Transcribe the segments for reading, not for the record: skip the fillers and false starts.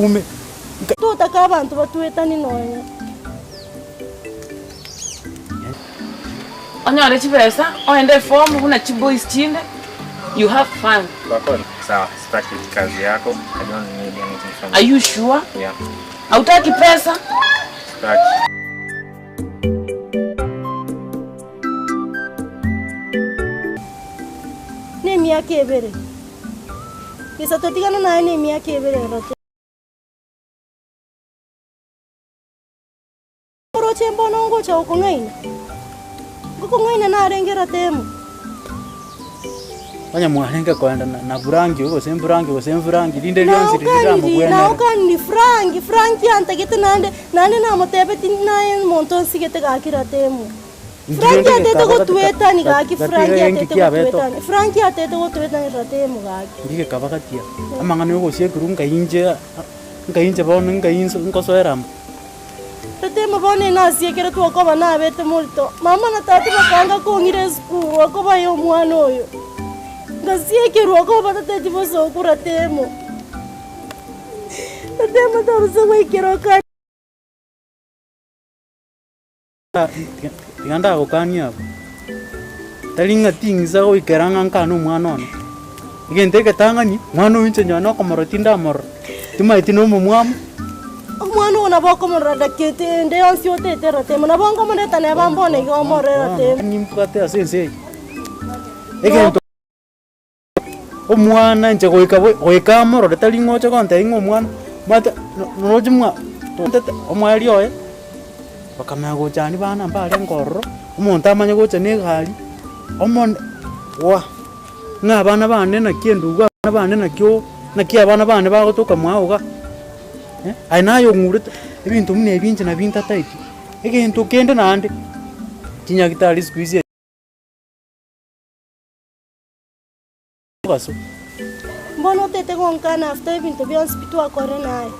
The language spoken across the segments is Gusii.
Nkabume. Totaka abanto batwetanie nonya. Onyore chibesa oende eform buna chiboys chinde you have fun. Sawa, sitaki kazi yako. I don't need anything from Are you sure? Yeah. Hautaki pesa? Sitaki. Nemiaka ebere. Gesa totigane naye nemiaka ebere oroche. Oroche mbono ngocha gokong'aina? Ngokong'aina narenge ratemo. Onye mwarenge koenda na na burangi gose mburangi gose mfurangi rinde rionsi riria riramogwenere. Naokaniri Frank, Frank antagete naende naende namotebeti naye omonto onsigete gaki ratemo. Frank atete gotuetani gaki Frank atete gotuetani Frank atete gotuetani ratemo gaki. Ngige kabagatia amang'ana yogosiekerwa nkai inche nkai inche bono nkai nkosoera amo. Ratemo bono enasi ekero twakoba nabete morito, mama na tata bakanga kong'ira esukuru okoba aye omwana oyo. Ngasiekerwa okoba batateti bosoku ratemo. Ratemo tarusia goikera okare. Tiga ndagokanie abwo, tari ng'a ting'isa goikera ng'a nkane omwana one, egento egetang'ani, mwana oyo inche nonye nokomorora tindamorora, timanyeti na omomwamu. Omwana oyo nabo okomorora dakika ende yonsi otete ratemo, nabo nkomoreta neba mbono iga omorore ratemo. Nimbwate ase ense eye, egento Omwana inche goika goika amorore tari ng'a oche gontebia ng'a omwana omanyete noroche mwa totete omweri oye, bakamanya gocha aria bana mbarenge ororo, omonto amanye gocha na egari, omone waa, ng'a abana bane naki endugu abana bane naki oo naki abana bane bagotoka mwao igaa, aye naye ong'urete, ebinto buna ebi inche nabio ntataeti. Egento kende naende, chinyagitari siku hizi. Omobaso. Mbono otete gonkana after ebinto bionsi pi twakorire naye.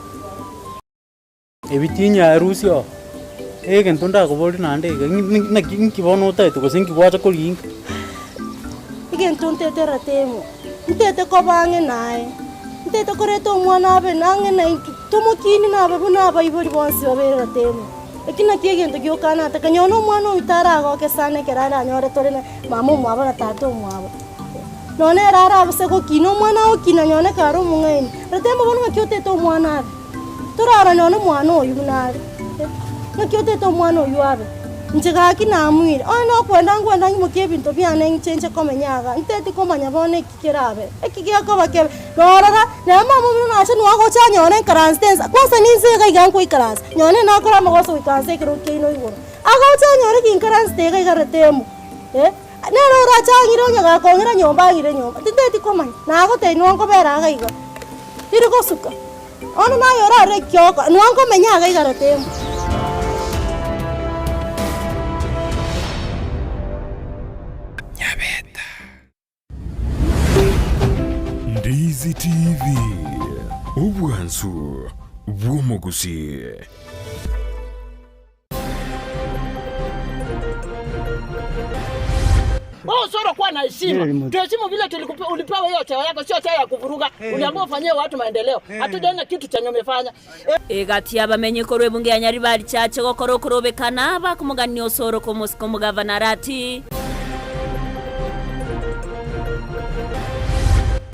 Ebi tinyarusia oo, egento ndakoborie naende iga, naki nki bono otaete gose nki gwacha korigia inka? Egento ntete ratemo, ntete koba ang'e naye, ntete koreta omwana abe ang'e naintwe, tomokinie nabe buna abaibori bonsi babere ratemo. Eki nakio egento gioka nataka, nyowe na omwana oyio taragoke sana ekero aranyore tore na mama omwabo na tata omwabo. Nonya nere arabase gokina, omwana agokina nonya ekero are omong'aini. Ratemo bono ng'aki otete omwana abe? Torara nonya omwana oyio buna are, ng'aki otete omwana oyio abe? Inche gaki namuire, onye nokwenda nkwenda ng'imokie ebinto biane inche nche komenya iga, nteti komanya bono eki kerabe, eki gekoba kebe. Norora, nere mama omino nache nigo agocha anyore nkaransete ensa, kwanza ninse iga iga nkoikaransa, nonya nakore amagoso goikaransa ekero kiaino igoro. Agocha anyore ginkaransete iga iga ratemo, eh. Nere orache ang'ire onye gakong'ira nyomba ang'ire nyomba, tinteti komanya, nagotebia nigo nkobera iga iga, tiri gosuka. Bono naye orarore ekioko, nigo nkomenya iga iga ratemo. Nyabeta. Ndizi TV, obwansu bw'omogusii. Wewe Osoro kuwa na heshima. Tuheshimu vile tulikupe, ulipewa hiyo cheo yako, sio cheo ya kuvuruga. Uliambiwa ufanyie watu maendeleo. Hatujaona kitu chenye umefanya. Egati y'abamenyi korwa ebunge ya Nyaribari Chache gokora okorobekana bakomogania Osoro komosika omogavana Arati.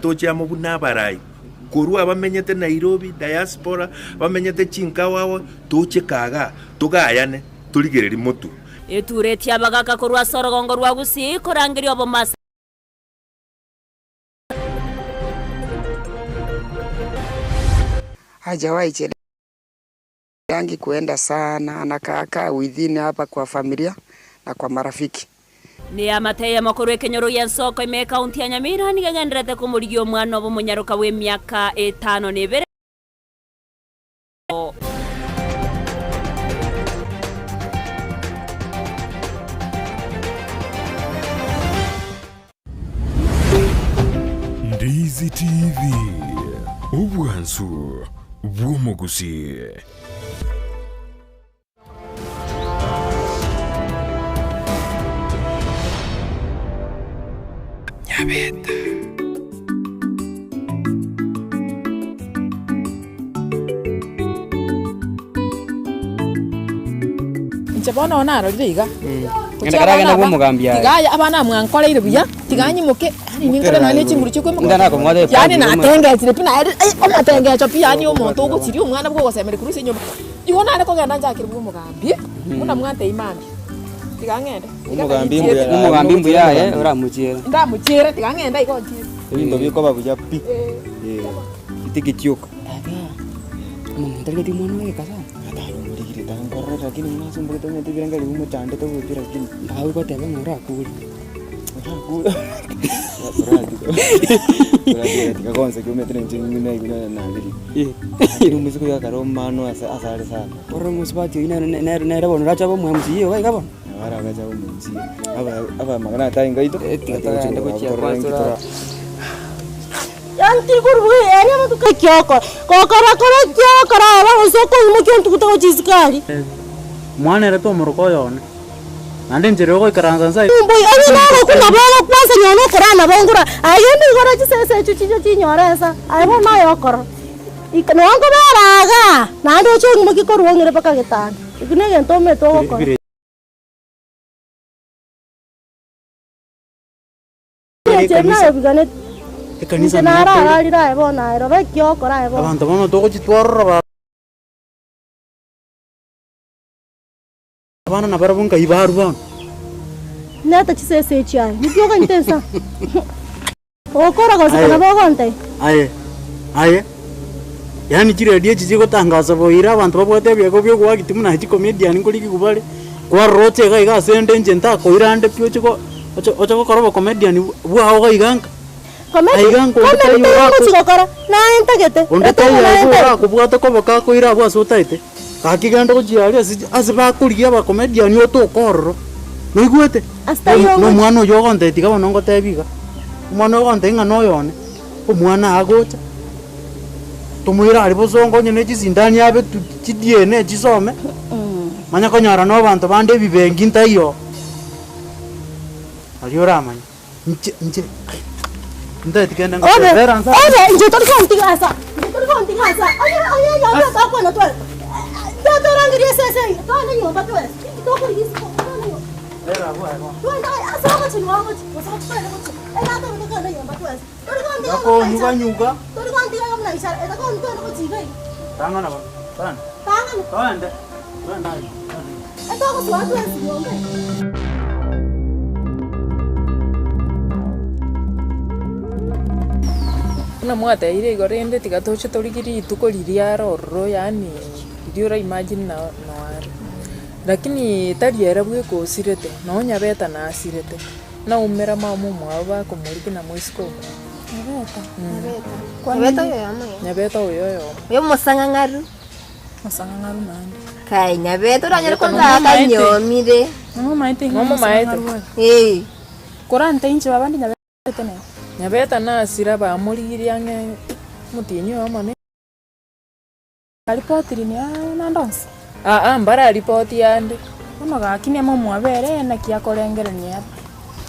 Toche amo buna abarai korwa abamenyete Nairobi, diaspora, abamenyete chinkawawa, toche kagaa, togayane, torigererie motwe. Eturetie abagaka korwa ase orogongo rwa Gusii korangeria obomo ase. Hajawahi chelewangi kuenda sana anakaakaa within hapa kwa familia na kwa marafiki. Neamate eyemo korwa ekenyoro gi'ensoko ime ekaunti ya Nyamira nigo egendererete komorigia omwana obo omonyaroka bw'emiaka etano na ebere. Ndizi TV, obwansu bw'omogusii. Nyabeta. Inche bono narorire iga. Genda karagende bwa omogambi aye. Tiga aya abana mwankoreire buya, tiga nyimoke, yaani ninkore nonya ne chinguru chia koimoka. Inga nakomwata epaji Yaani ime. natengechire pi naye eh, omotengecho pi yaani omonto ogochiria omwana bwa ogosemeria korwa ase enyomba. Igo nare kogenda nchakere bwa omogambi, buna mwantebia mambia, tiga ng'ende. Tiga Omogambi nchiere. mbuya Omogambi mbuya aye oramochiere. Ndamochiere, tiga ng'ende igo nchiere. Ebinto bikoba buya pi. Eh. Titigechioka. Omonto tari gati omwana oye sana. Ataromorigire tankorora lakini buna asumbugete onyete ebirengererio bimochandete goetera lakini mpaka goteba ng'a orakure. Orakure. Oratiga tiga gonseki omanyete na inche naigure nonya nabeire. Lakini omosike oyo akare omano ase asare sana. Ororo omosubati oyio nere nere nere bono orache abe omo MCA iga iga bono. Nabo aragache abe omo MCA. Aba abamang'ana ataenga aito, Tiga togende gochia kwanza ora. Yaani tiri koruga yaani amatuko ekiokora, gokora kora ekiokora aba gose okoimokia ontugute gochia isiko aria. Mwana ere tomoroka oyone, naende enchera yogoikaransa nsa. Mbuya, onye nogokwa nabo ogokwansa nonya na okorara nabo ngora, aye genda oigore chisese echio chiche chinyore ensa, aye bono aye okora. Ika nonya nkobera igaa, naende oche ong'imokie korwa ong'ire mpaka getanda, ekio na egento omanyete ogokora. Ekanisa Inche narararire aye bono aye, rora eki ogokora aye bono. Abanto bono togochitwarora ba abana nabarabwo nkai barwa bono. Neta chisese echi aye, nki ogainte nsa? Ogokora gose nabo ogontebia? Aye, aye, yaani chiredio echi chigotangasa boira abanto babwate ebiegwa bia ogoakiti buna chicomedian nkorigigwa bare, kwarora oche iga iga ase ende inche ntakoira ande pi oche go oche oche gokora obocomedian bwao iga iga nka. Comedy, Aiga nka onde comedy taiyo taiyo orako ngochi gokora, naye ntagete, onde reta taiyo omwana iga ntagete. orakobwate koboka akoire abwo ase otaete, gaki genda gochia aria ase ase bakorigia abacomedian otoke ororo, noigwete? Ase taiyo Na ngochi. omwana oyio ogontebia tiga bono ngotebi iga, omwana oyo ogontebia ng'a noyo one, omwana agocha, tomoire aria bosongo onye ne chisindani abe tu chi DNA chisome, manya konyora na abanto bande ebibengi ntaiyo, aria oramanye. Inche, inche, ai, ntagete kende Obe, ngotebera nsa. obe, inche tori kontiga asa, inche tori kontiga asa, onye, onye nyomba tokwana tware, totorangeria esese eye, twende nyomba twese, inki tokorigia isiko, twende nyomba. Bera abwo aye bono. Twende aye, ase ogochia nigo ogochia, gose gochi twende gochia, egatobe tokende nyomba twese, tori kontiga Gako buna nyuga ishara, nyuga. tori kontiga buna ishara, etaka twende gochia iga iga. Tang'ana bono, twende. Tang'ana. Twende, twende aye, twende. Etogosoa twensi nyomba eye. Buna mwateire igo rende tiga toche torigie rituko riria are ororo yaani riria ora imagine nao noare. Lakini tari ere bweka osirete, nonye Nyabeta nasirete, naumera mama omwabo bakomorigia na moiseke omwabo. Nyabeta? Nyabeta oyo oyomo iga. Nyabeta oyo oyomo. Oyo omosang'ang'aru. Mosang'ang'aru naende. Kai Nyabeta oranyare kwanza akanyomire. Nomomaete? Ee. Korante inche baba ndi Nyabeta nere. Nyabeta nasira bamorigirie ang'e omotienyi oyomo ne. Aripotiri naende onsi? Aa mbararipoti ande. Bono gaki niame omwabere naki akorengerania ere.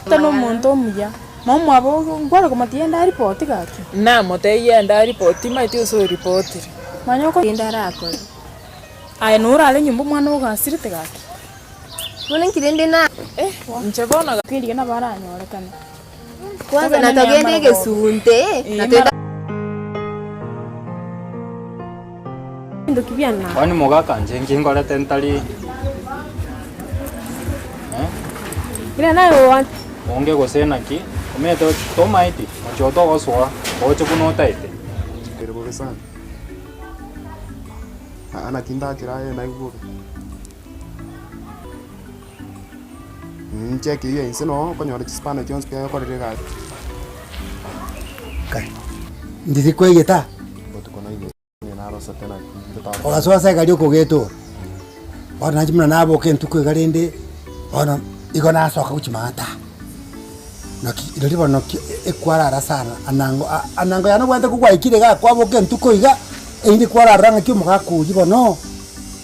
Tari nomonto omuya. Momwabo nkware komotigia ende aripoti gaki? Namotebirie ende aripoti, timaeti gose oripotire. Manya oko. Kende arakore. Aye norare nyomba omwana ogasirete gaki? Bono inki rende na. Eh, inche bono gaki riria nabo aranyorekane. Kwanza natogende egesunte, natogenda. Kwani mogaka inche nki nkorete ntari eh? Onge gose naki, omanyete tomaeti, ochi otogosoa, oche buna otaete. Ere bobe sana. Aa naki ndakera aye naigwe bobe. Ncheke eywo inse noo okonyora chisipana chionsi pi agokorera egasi. Kai, ndiri kwegeta? Botuko naigure narosete naki ntotara. Ogasoa ase egari okogetora, bono nainche buna naboka entuko iga rende, bono igo nasoka gochia maata. Naki rirorio bono naki ekwarara sana anango a anango yane obwenerete kogwaikire igaa kwaboka entuko iga, erinde kwararora ng'aki omogaka oyio bono,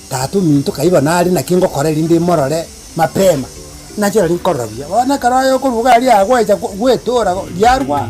tata ominto kai bono are naki ngokora erinde morore mapema, nache nari nkorora buya. Bono ekero aye okoruga aria gwacha gwetora riarwa.